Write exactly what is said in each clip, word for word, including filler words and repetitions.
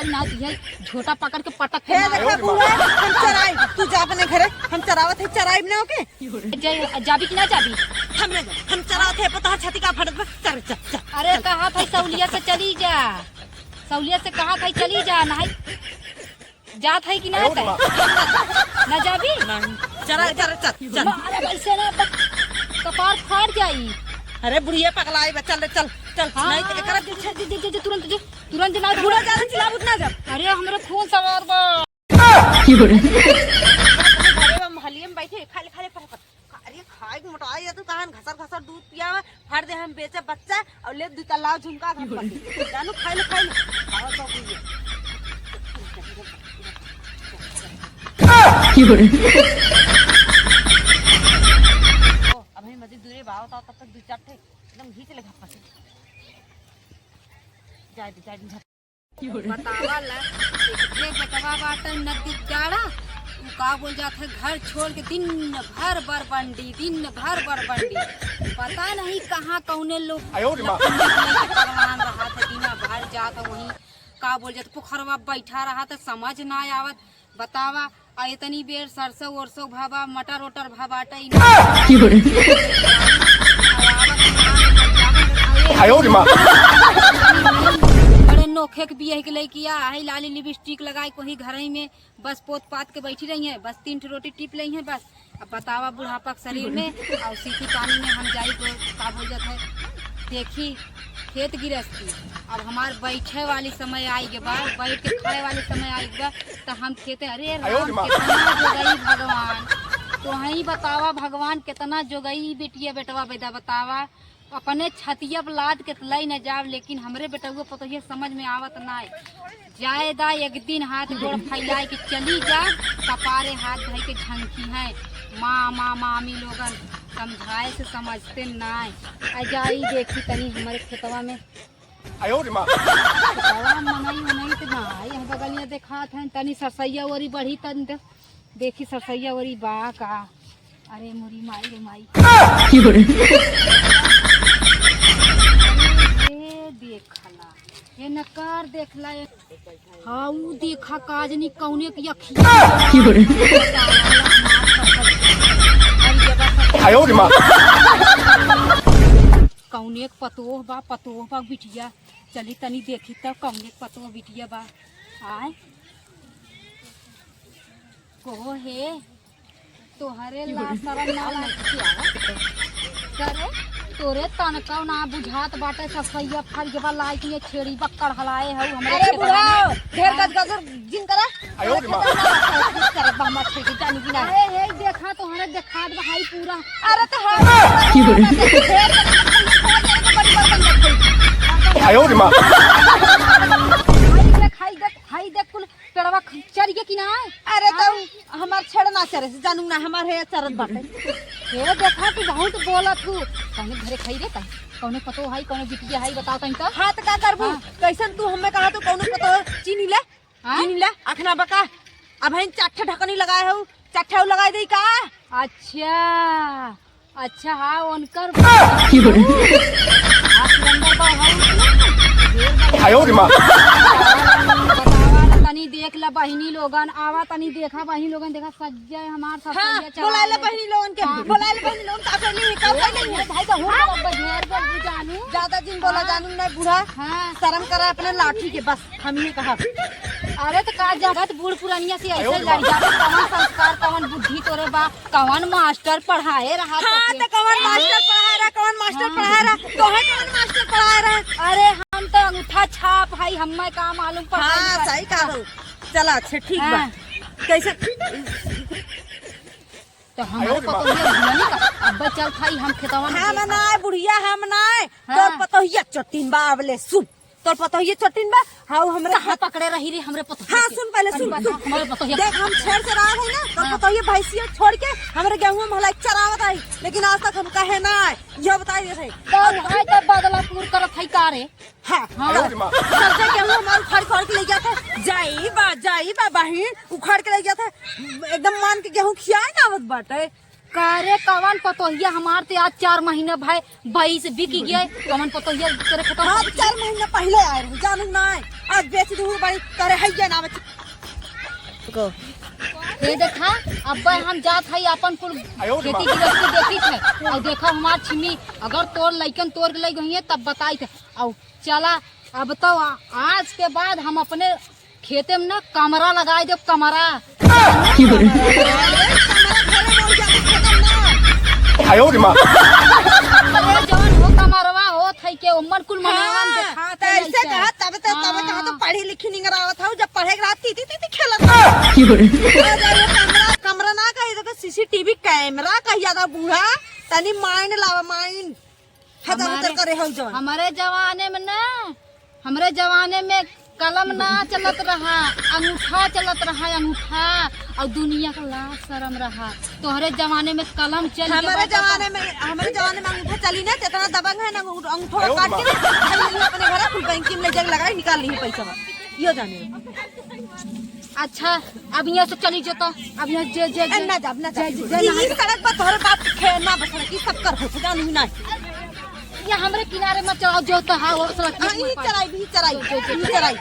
ना दिया, झोटा पकड़ के पटक के हे मार। देखा बुआ, हम चराई, तू जा अपने घरे, हम चरावत है, चराई ना ओके। जा, जाबी कि ना जाबी? हम ना जाब, हम चरावत है, पता छाती का फटत बा, चल, चल, चल। अरे, कहा था सौलिया से चली जा, सौलिया से कहा था चली जा, नहीं जात है कि ना आयो रे तै? माँ। ना जाबी? नहीं। चल, चल, चल, चल। मारे वैसे ना, ब-, कपार फाट जाई। अरे बुढ़िया पगलाई बा, चल रे, चल, चल। हाँ, नहीं तो एकरा पीछे जे, जे, जे, जे, तुरंत जे, तुरंत जे ना बुढ़ा ज्यादा चिल्लाबू त ना जा। अरे हमरे खून सवार बा। अरे बा, महलिया में बैठे, खा ले, खा ले, फटाफट। अरे खाए के मोटाई है तू, कहाँ घसर घसर दूध पियावा, फाड़ दे हम बेचे बच्चा और ले दू तल्ला झुमका घर पर। जानू खाई लो, खाई लो। और तो कोई ओ, अभी मजे दूरे बाव, तब तक दू चार ठे एकदम घींच ले घर पर। जाए दे, जाए दे, झप। बतावा ला, एक ठे बेटवा बाटे नदी गाड़ा, उ का बोल जात है, घर छोड़ के दिन भर बरबंडी, दिन भर बरबंडी। पता नहीं कहाँ कौने लोग आयो रे माँ। लफंडी लेके पगलान रहा था, दिन भर जात है वहीं, का बोल जात, पोखरवा बैठा रहा था, समझ ना आवत। बतावा, आ इतनी बेर सरसों ओरसों भा बा, मटर ओटर भा बाटे, ई ना। आयो रे माँ। बड़े नोखे के बियाह के लइकिया, आई लाली लिपस्टिक लगाई कोही घरई में, बस पोत पात के बैठी रही है, बस तीन ठो रोटी टीप लेई है बस। अब बतावा बुढ़ापा के शरीर में और सीखी पानी में हम जाई को, का बोल जात है, देखी खेत गिरस्ती। अब हमार बैठे वाली समय आई के बा, बैठ के खाए वाली समय आई के बा, त हम खेते, अरे आयो राम, रे माँ। कितना जोगई भगवान, तोहई बतावा भगवान, कितना जोगई बिटिया बेटवा बेदा बतावा, अपने छतिया पे लाद के लई न जाब, लेकिन हमरे बेटउआ पतोहिया समझ में आवत नाय। जाए दा एक दिन हाथ गोड़ फैलाए के चली जा, कपारे हाथ धइ के झंकी है। माँ, माँ, मामी लोगन समझाए से समझते नाय। आ जाई देखी तनी हमरे खेतवा में। आयो रे माँ। खेतवा मनई, मनई त नाय, हम बगलिया देखात हैं, तनी सरसैया ओरी बढ़ी तन दे। देखी सरसैया ओरी बा का। अरे मोरी माई रे माई। की हो रे? ये देखला, ये नकार देखला, ये हाँ, ऊ देखा काजनी कौने की अखिया। की हो रे? आयो रे माँ। कौने के पतोह बा, पतोह बा बिटिया। चली तनी देखी तब कौने के पतोह बिटिया बा। आय। कहो हे, तोहरे ला शरम ना लागे? करे, तोरे तनकौ ना बुझात बाटे, सफैया फरियवा लाइक ये छेड़ी बक्कड़ हलाए हऊ हमरे अरे खेतवा बुढ़ाओ, में। ढेर हाँ। गजगजुर जिन करा। आयो रे माँ। करत बा हमार छेड़ी जानी कि ना। अरे, हे देखा, तोहरे देखात बा हाई पूरा। अरे, तो हाँ। की हो रे? ढेर गजगजुर बड़ी बर्तन रख गई। आयो रे माँ। हाई देख, हाई देख, हाई देख, कुल पेड़वा ख-, चढ़ गया कि ना? अरे तो आय। हमार छेड़ ना चरे से जानू ना, हमार है चरत बाटे। हे देखा तू बहुत बोलत हू। कौने घरे खाई रे तन? कौने पतो हाई, कौने बिटिया हाई, बताओ तन तो। हाँ तो का करबू? हाँ। कैसन तू हमें कहा तो कौनो पतो चीनी ले? हाँ? चीनी ले, अखना बका। अब हम चार ठे ढकनी लगाए हऊ, चार ठे और लगाए दे का? अच्छा। अच्छा, हाँ, उनकर की हो रे? हाँ, सुरेंद्र बा, है ना? ढेर बा। आयो रे माँ। बतावा, तनी देख ला बहिनी लोगन, आवा तनी देखा बहिनी लोगन, देखा सज्जय हमार सब हाँ, सज्जय बोला ले चला बहिनी लोगन के, हाँ। बोला ले बहिनी लोगन, का कहली, का ए, कहली? ए, भाई, तो हो हाँ। गया, अब ढेर बोल जानू। ज्यादा जिन बोला हाँ। जानू नहीं बूढ़ा, हाँ। शर्म करा अपने लाठी के बस। हम ये कहा। अरे तो का जगत बूढ़ पुरनिया से ऐसे आयो रे लड़ माँ। जाबे, कवन संस्कार, कवन बुद्धि तोरे बा, कवन मास्टर पढ़ाए रहा हाँ, तोके? तो कवन हाँ? मास्टर पढ़ाए रहा, कवन मास्टर हाँ। पढ़ाए रहा, तोहे कवन मास्टर पढ़ाए रहा? अरे हम तो अंगूठा छाप हई, हमें का मालूम पढ़ाई हाँ, लिखाई। सही कहा हो। चला, अच्छा, ठीक बा। हाँ। कैसे? तो हमारे आयो रे माँ। पतोहिया बुढ़िया नहीं का, अब चल खाई हम खेतवा में हम देखा। नाय बुढ़िया, हम नाय। हाँ। तोर पतोहिया चोटिन बा, अबले सुन। तोर पतोहिया चोटिन बा, हाउ हमरे कहाँ हाथ पकड़े रही रे हमरे पतोहिया हाँ, के? सुन पहले, अरे सुन, बता, सुन। हमारे पतोहिया देख, हम छेड़ से रहा है ना, तो हाँ। पतोहिया भैंसिया छोड़ के हमरे गेहूं में हलाई चरावत आई, लेकिन आज तक हम कहे नाय। यह बताई दे भाई। तो आज तो बदला पूर करत है का रे? हाँ, हाँ। हाँ। अरे माँ। सबसे गेहूं हमार उखाड़, उखाड़ के ले गया था। जाई बा, जाई बा बहिन, उखाड़ के ले गया था। एकदम मान के गेहूं खियाए ना आवत बाटे। का रे, कवन पतोहिया? हमार ते आज चार महीना भय, भैंस बिक गए, कवन पतोहिया तेरे खेतवा हाँ, में? चार महीना पहिले आए रहे, जानू ना, आज बेच दू बड़ी, करे है ये ना बच- को। ये देखा, अब हम जात है अपन कुल खेती गृहस्थी देखी थे, और देखा हमार छिमी, अगर तोर लइकन तोर के लइ गई है, तब बताई थे, और चला, अब तो आ-, आज के बाद हम अपने खेते में ना कमरा लगाई देब, कमरा। अरे जवन हो कमरवा होत है के ओमन कुल मनवा में हाँ, देखा हाँ, के तो ऐसे लइके। कहा, तब तो, तब हाँ। कहा तो पढ़ी लिखी निंगरावत हूँ, जब पढ़े के रहा, तीती, तीती खेलत हूँ। आ जाइए कमरा, कमरा ना कही, तो सीसीटीवी कैमरा कही ज्यादा बूढ़ा, तनी माइंड लावा, माइंड। हजर हजर हमारे, करे हौ जवन। हमरे जमाने में ना, हमरे जमाने में कलम ना चलत रहा, अंगूठा चलत रहा, अंगूठा, और दुनिया का लाज शरम रहा। तोहरे जमाने में कलम चल के हमरे बैठा था। जमाने में, हमरे जमाने में अंगूठा चली ना, तेतना दबंग है ना, अंगूठा, अंगूठा काट के ना, अपने घर फुल बैंकिंग में जग लगाई, निकाल ली पैसा। यो जाने। अच्छा, अब यहाँ से चली जो तो, अब यहाँ जे, जे, ए, जे, ना जाब, ना जाब। जे, जे, जे, ई, ना ई सड़क पर तोहरे बाप के खेत ना बस, ई सब कर हो, जानू ना। ये हमरे किनारे मत चलाओ जो तो, हाँ, वो सड़क हाँ, ई चलाई, ई चलाई, ई चलाई।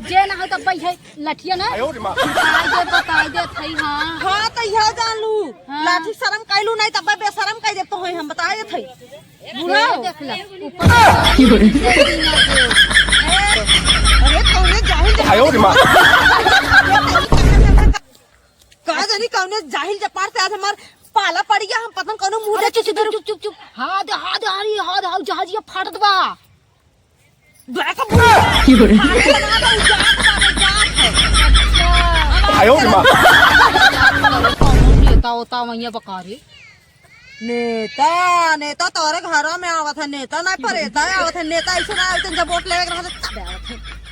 जे ना हो तो भाई है लठिया ना। आयो रे माँ। बताई दे, बताई दे, थई, हाँ। हाँ, तो यह जान लू। हाँ। लाठी शरम कैलू नहीं, तब बेशरम कह दे तो होई, हम बताए थे। बुलाओ। देख ले, ऊपर। अरे, कौने जाहिल जब आयो रे माँ। का जानी कौने जाहिल जपार से आज हमार पाला पड़ गया, हम पता न कौनो मुंह अरे, देख चुप, चुप, चुप, चुप, चुप। हाँ दे, हाँ दे, अरे, हाँ दे, हाँ, जहाजिया फाटत बा। देख, फाटे लगा बा, उ जात बा, उ जात है। आयो रे माँ। नेता होता वहीं बकारी। नेता, नेता तोरे घरा में आवत है, नेता ना परेता आवत है, नेता ऐसे ना आवत है, जब वोट लेवे के रहत है, तब आवत है।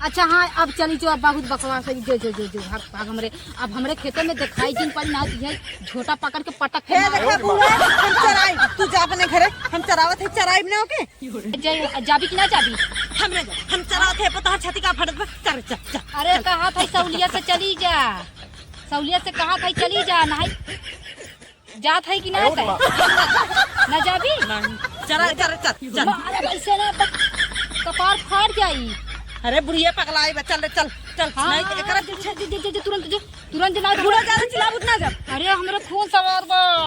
अच्छा हाँ, अब चली जो, अब बहुत बकवास है, जो, जो, जो, जो, भाग, भाग हमरे, अब हमरे खेते में दिखाई जिन पड़ी ना, ये झोटा पकड़ के पटक के हे मार। देखा बुआ, हम चराई, तू जा अपने घरे, हम चरावत है, चराई ना ओके। जे, जाबी कि ना जाबी? हम ना जा, हम चरावत है, पता है छाती का फटत बा, चल, चल, चल। अरे कहा था सौलिया से चली जा, सौलिया से कहा था चली जा, नहीं। जात है कि ना आयो रे जाए? माँ। ना जाबी? नहीं। चल, चल, चल, चल। माँ, अरे वैसे ना, ब-, कपार फाड़ जाई। अरे बुढ़िया पगलाई बा, चल रे, चल, चल। हाँ, नहीं तो एकरा जे, जे, जे, जे, जे, तुरंत जे, तुरंत जे ना बुढ़ा जा, चिल्ला बुझ ना जा। अरे हमरे खून सवार बा।